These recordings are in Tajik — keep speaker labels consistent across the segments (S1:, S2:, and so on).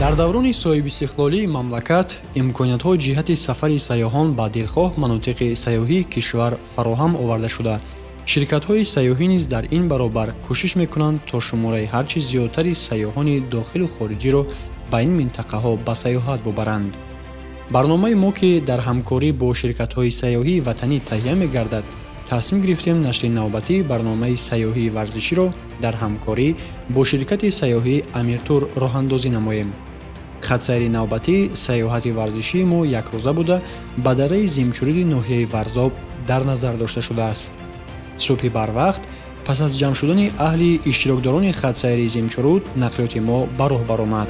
S1: Дар даврони соҳибистиқлолии мамлакат имкониятҳо ҷиҳати сафари сайёҳон ба дилхоҳ манотиқи сайёҳии кишвар фароҳам оварда шуда. Ширкатҳои сайёҳӣ низ дар ин баробар кӯшиш мекунанд, то шумораи ҳарчи зиёдтари сайёҳони дохилу хориҷиро ба ин минтақаҳо ба сайёҳат бубаранд. Барномаи мо, ки дар ҳамкорӣ бо ширкатҳои сайёҳии ватанӣ таҳия мегардад, тасмим гирифтем нашри навбатии барномаи сайёҳии варзиширо дар ҳамкорӣ бо ширкати сайёҳии Амиртур роҳандозӣ намоем. Хатсайри навбатии сайёҳати варзишии мо якрӯза буда, ба дараи Зимчуруди ноҳияи Варзоб дар назар дошта шудааст. Субҳи барвақт пас аз ҷамъ шудани аҳли иштирокдорони хатсайри Зимчуруд, нақлиёти мо ба роҳ баромад.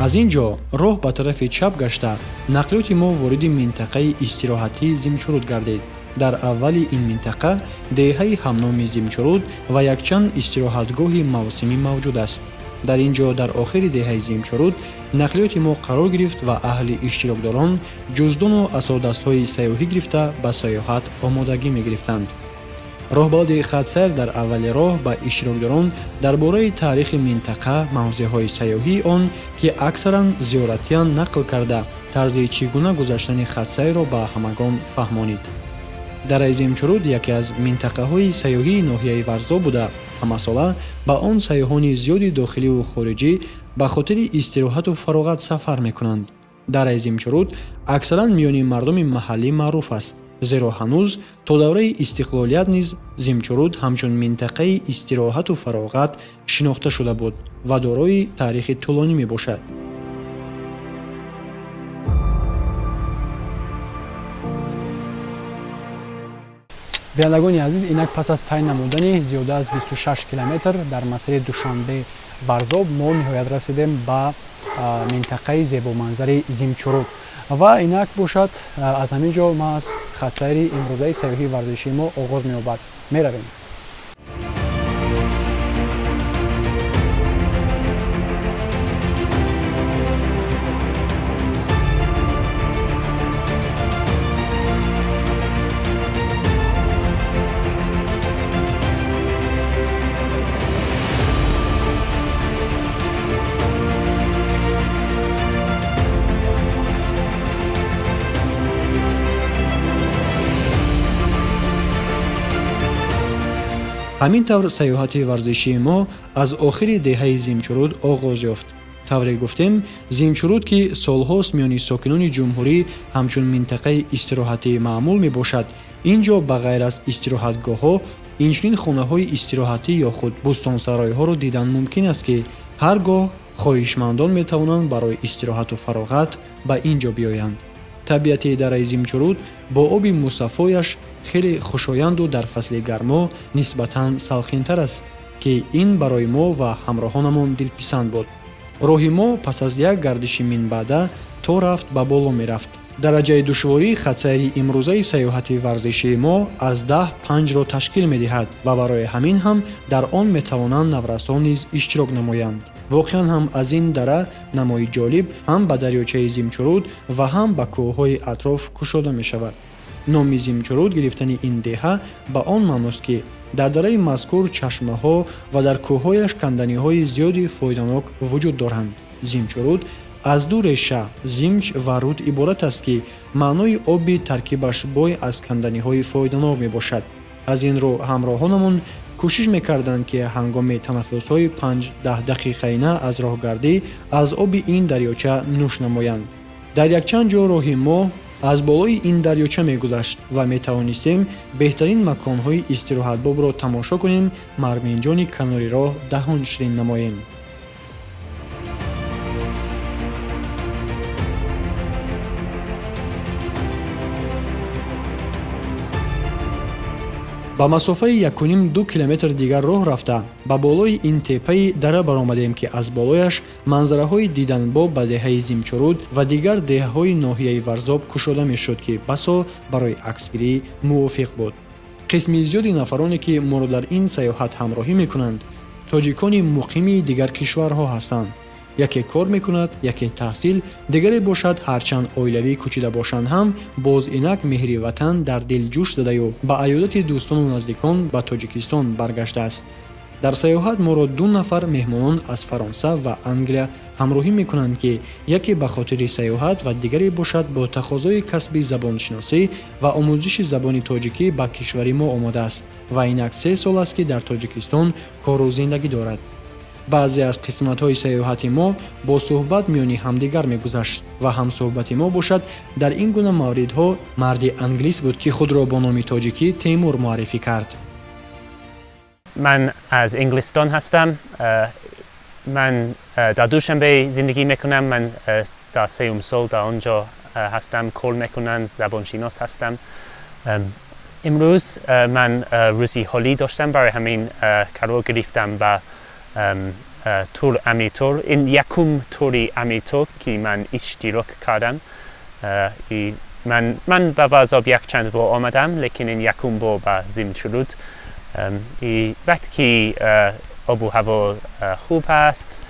S1: Аз ин ҷо роҳ ба тарафи чап гашта, нақлиёти мо вориди минтақаи истироҳатии Зимчуруд гардид. Дар аввали ин минтақа деҳаи ҳамноми Зимчуруд ва якчанд истироҳатгоҳи мавсимӣ мавҷуд аст. Дар ин ҷо дар охири деҳаи Зимчуруд нақлиёти мо қарор гирифт ва аҳли иштирокдорон ҷуздону асодастҳои сайёҳӣ гирифта ба сайёҳат омодагӣ мегирифтанд. Роҳбалади хатсайр дар аввали роҳ ба иштирокдорон дар бораи таърихи минтақа, мавзеъҳои сайёҳии он, ки аксаран зиёратиян, нақл карда, тарзи чӣ гуна гузаштани хатсайрро ба ҳамагон фаҳмонид. Дараи Зимчуруд яке аз минтақаҳои сайёҳии ноҳияи Варзоб буда, ҳамасола ба он сайёҳони зиёди дохиливу хориҷӣ ба хотири истироҳату фароғат сафар мекунанд. Дараи Зимчуруд аксаран миёни мардуми маҳаллӣ маъруф аст, зеро ҳанӯз то давраи истиқлолият низ Зимчуруд ҳамчун минтақаи истироҳату фароғат шинохта шуда буд ва дорои таърихи тӯлонӣ мебошад.
S2: Бинандагони азиз, инак пас аз тай намудани зиёда аз 26 километр дар масири Душанбе Варзоб мо ниҳоят расидем ба минтақаи зебоманзари Зимчуруд ва инак бошад, аз ҳамин ҷо маҳз хатсайри имрӯзаи сайёҳии варзишии мо оғоз меёбад. Меравем.
S1: Ҳамин тавр сайёҳати варзишии мо аз охири деҳаи Зимчуруд оғоз ёфт. Тавре гуфтем, Зимчуруд, ки солҳост миёни сокинони ҷумҳурӣ ҳамчун минтақаи истироҳатӣ маъмул мебошад, ин ҷо ба ғайр аз истироҳатгоҳҳо инчунин хонаҳои истироҳатӣ ё худ бӯстонсаройҳоро дидан мумкин аст, ки ҳар гоҳ хоҳишмандон метавонанд барои истироҳату фароғат ба ин ҷо биёянд. Табиати дараи Зимчуруд бо оби мусаффояш хеле хушоянду дар фасли гармо нисбатан салқинтар аст, ки ин барои мо ва ҳамроҳонамон дилписанд буд. Роҳи мо пас аз як гардиши минбаъда то рафт ба боло мерафт. Дараҷаи душвории хатсайри имрӯзаи сайёҳати варзишии мо аз 10 5-ро ташкил медиҳад ва барои ҳамин ҳам дар он метавонанд наврасон низ иштирок намоянд. Воқеан ҳам аз ин дара намои ҷолиб ҳам ба дарёчаи Зимчуруд ва ҳам ба кӯҳҳои атроф кушода мешавад. Номи Зимчуруд гирифтани ин деҳа ба он маъност, ки дар дараи мазкур чашмаҳо ва дар кӯҳҳояш канданиҳои зиёди фоиданок вуҷуд доранд. Зимчуруд аз ду реша зимч ва руд иборат аст, ки маънои оби таркибаш бой аз канданиҳои фоиданок мебошад. Аз ин рӯ ҳамроҳонамон кӯшиш мекарданд, ки ҳангоми танаффусҳои 5-10 дақиқаина аз роҳгардӣ аз оби ин дарёча нӯш намоянд. Дар якчанд ҷо роҳи мо аз болои ин дарёча мегузашт ва метавонистем беҳтарин маконҳои истироҳатбобро тамошо кунем, марминҷони канори роҳ даҳон ширин намоем. Ба масофаи 1,5-2 километр дигар роҳ рафта, ба болои ин теппаи дара баромадем, ки аз болояш манзараҳои диданбоб ба деҳаи Зимчуруд ва дигар деҳаҳои ноҳияи Варзоб кушода мешуд, ки басо барои аксгирӣ мувофиқ буд. Қисми зиёди нафароне, ки моро дар ин сайёҳат ҳамроҳӣ мекунанд, тоҷикони муқими дигар кишварҳо ҳастанд. Яке кор мекунад, яке таҳсил, дигаре бошад ҳарчанд оилавӣ кӯчида бошанд ҳам, боз инак меҳри ватан дар дил ҷӯш задаю ба аёдати дӯстону наздикон ба Тоҷикистон баргаштааст. Дар сайёҳат моро ду нафар меҳмонон аз Фаронса ва Англия ҳамроҳӣ мекунанд, ки яке ба хотири сайёҳат ва дигаре бошад бо тақозои касби забоншиносӣ ва омӯзиши забони тоҷикӣ ба кишвари мо омадааст ва инак 3 сол аст, ки дар Тоҷикистон кору зиндагӣ дорад. Баъзе аз қисматҳои сайёҳати мо бо суҳбат миёни ҳамдигар мегузашт ва ҳамсуҳбати мо бошад дар ин гуна мавридҳо марди англис буд, ки худро бо номи тоҷикӣ Темур муаррифӣ кард.
S3: من از انگلستان هستم. من در دوشنبه زندگی میکنم. من در 3 سال در آنجا هستم، کار میکنم، زبانشناس هستم. امروز من روزی حالی داشتم، برای همین قرار گرفتم با تور امیتور. این یکم توری امیتور که من اشتراک کردم. من به ورزاب یک چند بار آمدم، لیکن این یکم بار به زیمچرود. وقتی که آب و هوا خوب هست،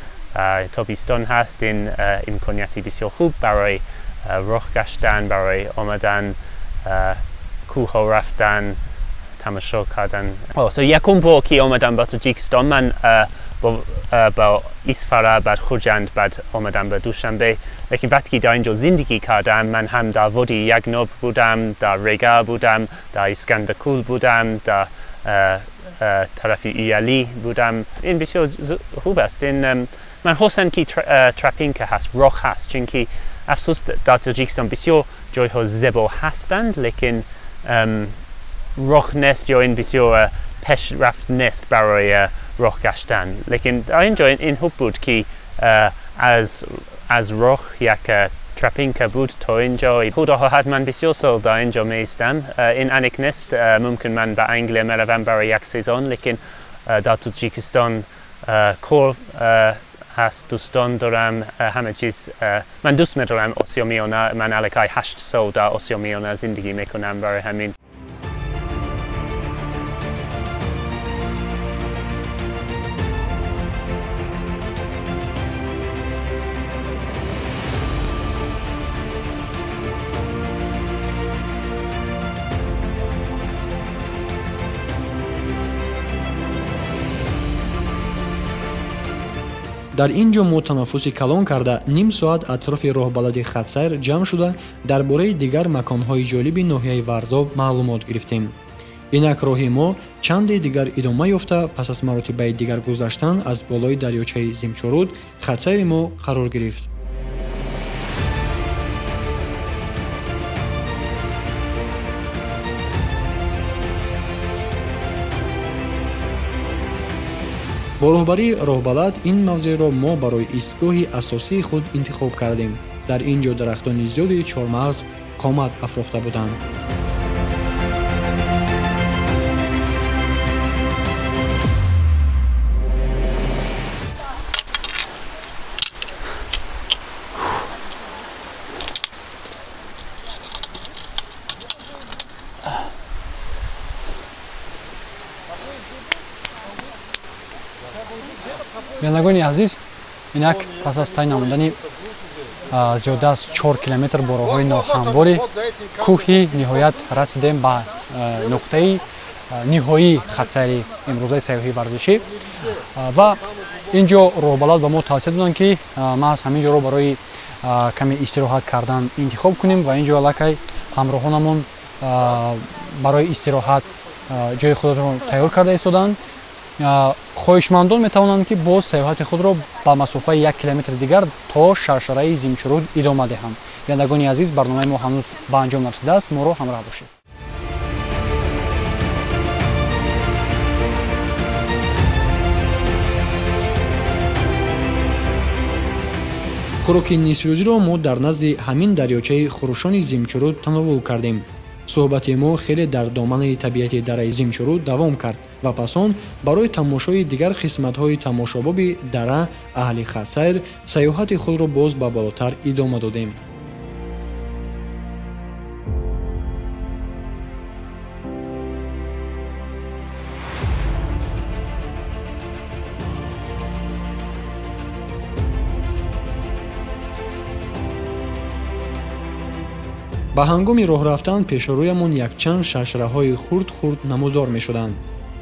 S3: تابستان هست، این امکانیتی بسیار خوب برای راه گشتن، برای آمدن، کوه ها رفتن، تماشا کردن. یکم بار که آمدم به تاجیکستان، من با اسفره، بعد خوجند، بعد آمدم به دوشنبه. لیکن وقتی که در اینجا زندگی کردم، من هم در وادی یگناب بودم، در رگا بودم، در اسکندرکول بودم، در طرف ایالی بودم. این بسیار خوب است. این من خواستم که ترپینک هست، راه هست، چون که افسوس در تاجیکستان بسیار جایها زیبا هستند، لیکن راه نیست یا این بسیار پیشرفت نیست برای راه گشتن. لیکن در اینجا این خوب بود که از راه یک ترپینک بود تا اینجا. خدا خواهد من بسیار سال در اینجا می ایستم. این انک نیست، ممکن من به انگلیه میروم برای یک سیزون، لیکن در تاجیکستان کار هست، دوستان دارم، همه چیز. من دوست می‌دارم آسیا میانه. من الکی 8 سال در آسیا میانه زندگی میکنم، برای همین.
S1: Дар ин ҷо мо танаффуси калон карда ним соат атрофи роҳбалади хатсайр ҷамъ шуда дар бораи дигар маконҳои ҷолиби ноҳияи Варзоб маълумот гирифтем. Инак роҳи мо чанде дигар идома ёфта, пас аз маротибаи дигар гузаштан аз болои дарёчаи Зимчоруд хатсайри мо қарор гирифт. Бо роҳбарии роҳбалад ин мавзеъро мо барои истгоҳи асосии худ интихоб кардем. Дар ин ҷо дарахтони зиёди чормағз қомат афрохта буданд.
S2: Бинандагони азиз, инак пас аз тай намудани зиёда аз 4 километр бо роҳҳои ноҳамвори кӯҳи ниҳоят расидем ба нуқтаи ниҳоии хатсайри имрӯзаи сайёҳии варзишӣ ва ин ҷо роҳбалад ба мо тавсия доданд, ки маҳз ҳамин ҷоро барои каме истироҳат кардан интихоб кунем ва ин ҷо аллакай ҳамроҳонамон барои истироҳат ҷои худро тайёр карда истоданд. Хоҳишмандон метавонанд, ки боз сайёҳати худро ба масофаи 1 километри дигар то шаршараи Зимчоруд идома диҳанд. Бинандагони азиз, барномаи мо ҳанӯз ба анҷом нарасидааст, моро ҳамроҳ бошед.
S1: Хӯроки нисфирӯзиро мо дар назди ҳамин дарёчаи хурӯшони Зимчоруд тановул кардем. Суҳбати мо хеле дар доманаи табиати дараи Зимчоруд давом кард ва пас он барои тамошои дигар қисматҳои тамошобоби дара аҳли хатсайр сайёҳати худро боз ба болотар идома додем. Ба ҳангоми роҳ рафтан пешорӯямон якчанд шашраҳои хурд-хурд намудор мешуданд.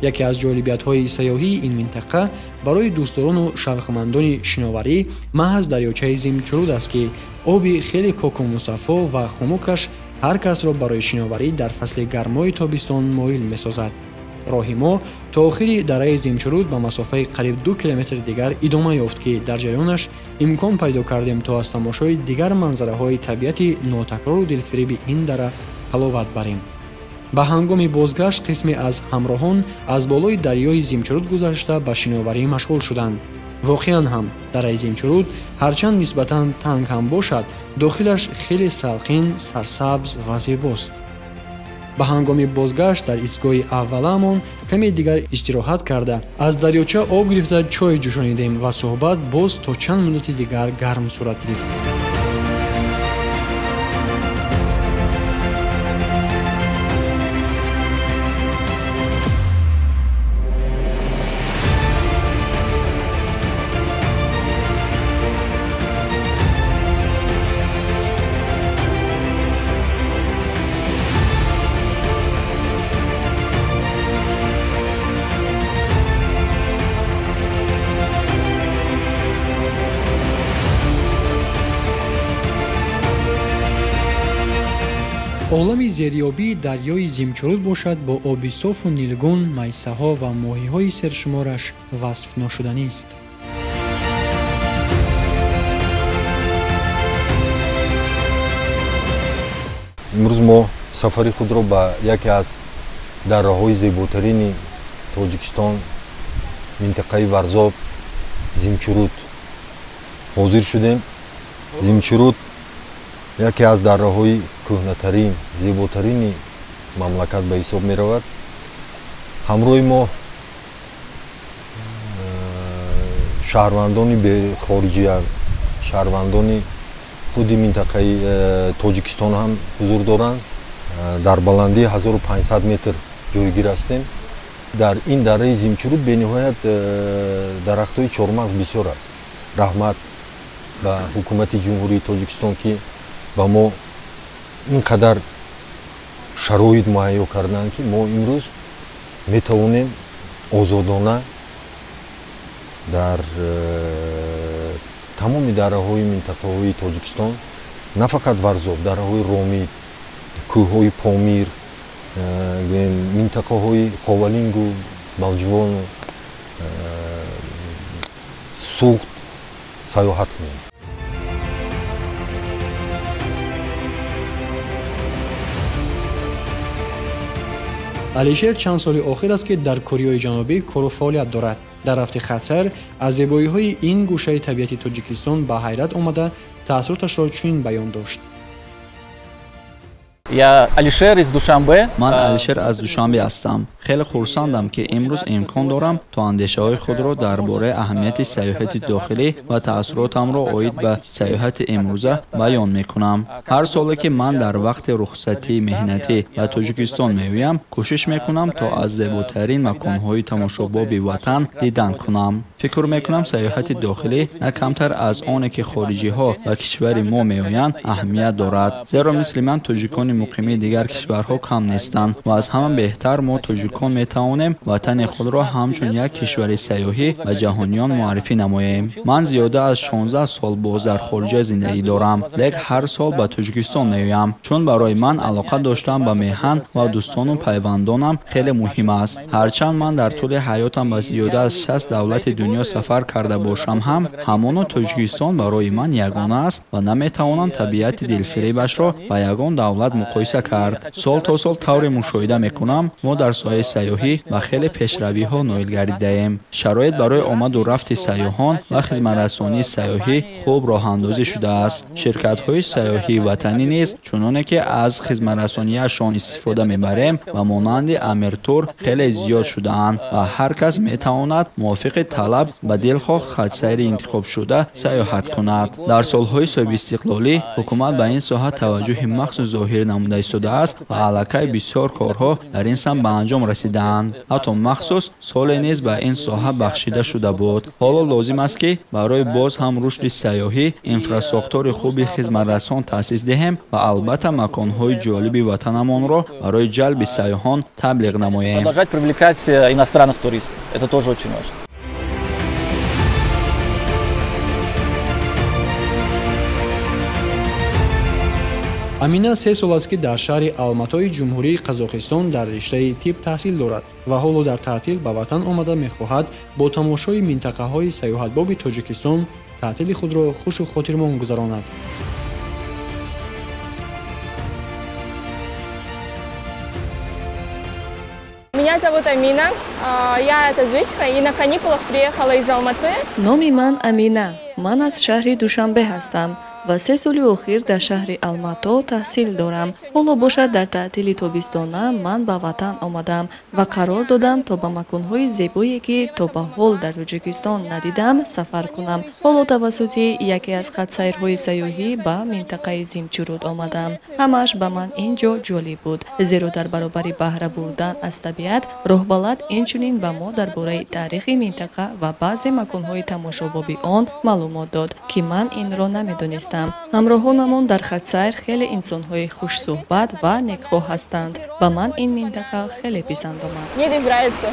S1: Яке аз ҷолибиятҳои сайёҳии ин минтақа барои дӯстдорону шавқмандони шиноварӣ маҳз дарёчаи Зимчуруд аст, ки оби хеле поку мусаффо ва хунукаш ҳар касро барои шиноварӣ дар фасли гармои тобистон моил месозад. Роҳи мо то охири дараи Зимчуруд ба масофаи қариб 2 километри дигар идома ёфт, ки дар ҷараёнаш имкон пайдо кардем то аз тамошои дигар манзараҳои табиати нотакрору дилфиреби ин дара ҳаловат барем. Ба ҳангоми бозгашт қисме аз ҳамроҳон аз болои дарёи Зимчуруд гузашта ба шиноварӣ машғул шуданд. Воқеан ҳам дараи Зимчуруд ҳарчанд нисбатан танг ҳам бошад, дохилаш хеле салқин, сарсабз ва зебост. Ба ҳангоми бозгашт дар истгоҳи авваламон каме дигар истироҳат карда, аз дарёча об гирифта чой ҷӯшонидем ва суҳбат боз то чанд муддати дигар гарм сурат гирифт. Олами зерёбии дарёи Зимчуруд бошад бо оби софу нилгун, майсаҳо ва моҳиҳои сершумораш васфношуданист.
S4: Имрӯз мо сафари худро ба яке аз дарраҳои зеботарини Тоҷикистон, минтақаи Варзоб, Зимчуруд ҳозир шудем. Зимчуруд яке аз дарраҳои кӯҳнатарин, зеботарини мамлакат ба ҳисоб меравад. Ҳамроҳи мо шаҳрвандони хориҷия, шаҳрвандони худи минтақаи Тоҷикистон ҳам ҳузур доранд. Дар баландии 1500 метр ҷойгир ҳастем. Дар ин дарраи Зимчуруд бениҳоят дарахтҳои чормағз бисёр аст. Раҳмат ба ҳукумати Ҷумҳурии Тоҷикистон, ки ба мо ин қадар шароит муҳайё карданд, ки мо имрӯз метавонем озодона дар тамоми дарраҳои минтақаҳои Тоҷикистон, на фақат Варзоб, дарраҳои Ромид, кӯҳҳои Помир, минтақаҳои Ховалингу, Балҷувону, Суғд сайёҳат кунем.
S1: Алишер чанд соли охир аст, ки дар Кореяи Ҷанубӣ кору фаъолият дорад. Дар рафти хатсайр аз зебоиҳои ин гӯшаи табиати Тоҷикистон ба ҳайрат омада, таассуроташро чунин баён дошт.
S5: Я Алишер из Душанбе.
S6: Ман Алишер аз Душанбе ҳастам. Хеле хурсандам, ки имрӯз имкон дорам то андешаҳои худро дар бораи аҳамияти сайёҳати дохилӣ ва таассуротамро оид ба сайёҳати имрӯза баён мекунам. Ҳар соле ки ман дар вақти рухсатии меҳнатӣ ба Тоҷикистон меоям, кӯшиш мекунам то аз зеботарин маконҳои тамошобоби ватан дидан кунам. Фикр мекунам сайёҳати дохилӣ на камтар аз оне ки хориҷиҳо ба кишвари мо меоянд аҳамият дорад, зеро мисли ман тоҷикони муқими дигар кишварҳо кам нестанд ва аз ҳама беҳтар мо тоҷикон метавонем ватани худро ҳамчун як кишвари сайёҳӣ ба ҷаҳониён муаррифӣ намоем. Ман зиёда аз 16 сол боз дар хориҷа зиндагӣ дорам, лек ҳар сол ба Тоҷикистон меоям, чун барои ман алоқа доштан ба меҳан ва дӯстону пайвандонам хеле муҳим аст. Ҳарчанд ман дар тӯли ҳаётам ба зиёда аз 60 давлати дунё сафар карда бошам ҳам, ҳамоно Тоҷикистон барои ман ягона аст ва наметавонам табиати дилфиребашро ба ягон давлат муқоиса кард. Сол то сол тавре мушоҳида мекунам, мо дар соҳаи сайёҳӣ ба хеле пешравиҳо ноил гардидаем. Шароит барои омаду рафти сайёҳон ва хизматрасонии сайёҳӣ хуб роҳандозӣ шудааст. Ширкатҳои сайёҳии ватанӣ низ чуноне ки аз хизматрасонияшон истифода мебарем ва монанди Амиртур хеле зиёд шудаанд ва ҳар кас метавонад мувофиқи талаб ба дилхоҳ хатсайри интихобшуда сайёҳат кунад. Дар солҳои соҳибистиқлолӣ ҳукумат ба ин соҳа таваҷҷӯҳи махсус зоҳир намуда истодааст ва аллакай бисёр корҳо дар ин самт ба анҷом расид. расидаанд. Ҳатто махсус соле низ ба ин соҳа бахшида шуда буд. Ҳоло лозим аст, ки барои боз ҳам рушди сайёҳӣ инфрасохтори хуби хизматрасон таъсис диҳем ва албатта маконҳои ҷолиби ватанамонро барои ҷалби сайёҳон таблиғ намоем.
S5: Продолжать привлекать иностранных туристов. Это тоже очень важно.
S1: Амина 3 сол аст, ки дар шаҳри Алматои Ҷумҳурии Қазоқистон дар риштаи тиб таҳсил дорад ва ҳоло дар таътил ба ватан омада мехоҳад бо тамошои минтақаҳои сайёҳатбоби Тоҷикистон таътили худро хушу хотирмон гузаронад.
S7: Меня зовут Амина, я таджичка и на каникулах приехала из Алматы.
S8: Номи ман Амина, ман аз шаҳри Душанбе ҳастам ва 3 соли охир дар шаҳри Алмато таҳсил дорам. Ҳоло бошад дар таътили тобистона ман ба ватан омадам ва қарор додам то ба маконҳои зебое, ки то ба ҳол дар Тоҷикистон надидам, сафар кунам. Ҳоло тавассути яке аз хатсайрҳои сайёҳӣ ба минтақаи Зимчуруд омадам. Ҳамааш ба ман ин ҷо ҷолиб буд, зеро дар баробари баҳра бурдан аз табиат, роҳбалад инчунин ба мо дар бораи таърихи минтақа ва баъзе маконҳои тамошобоби он маълумот дод, ки ман инро намедонистам. Ҳамроҳонамон дар хатсайр хеле инсонҳои хушсӯҳбат ва некхоҳ ҳастанд. Ба ман ин минтақа хеле писанд омад.
S7: Мне здесь нравится.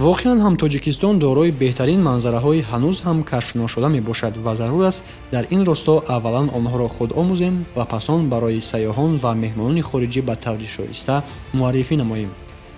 S1: Воқеан ҳам Тоҷикистон дорои беҳтарин манзараҳои ҳанӯз ҳам кашфношуда мебошад ва зарур аст дар ин росто аввалан онҳоро худ омӯзем ва пас он барои сайёҳон ва меҳмонони хориҷӣ ба таври шоиста муаррифӣ намоем.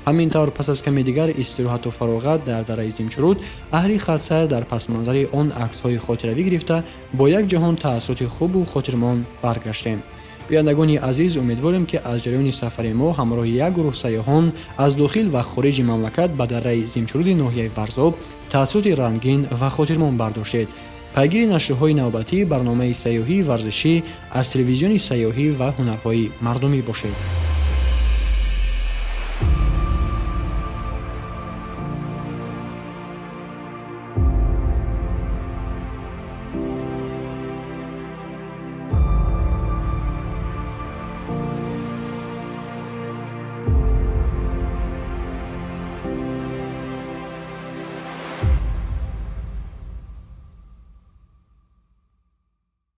S1: Ҳамин тавр пас аз каме дигар истироҳату фароғат дар дараи Зимчуруд, аҳли хатсайр дар пасманзари он аксҳои хотиравӣ гирифта бо як ҷаҳон таассуроти хубу хотирмон баргаштем. Бинандагони азиз, умедворем, ки аз ҷараёни сафари мо ҳамроҳи як гурӯҳ сайёҳон аз дохил ва хориҷи мамлакат ба дараи Зимчуруди ноҳияи Варзоб таассуроти рангин ва хотирмон бардоштед. Пайгири нашрҳои навбатии барномаи сайёҳии варзишӣ аз телевизиони сайёҳӣ ва ҳунарҳои мардумӣ бошед.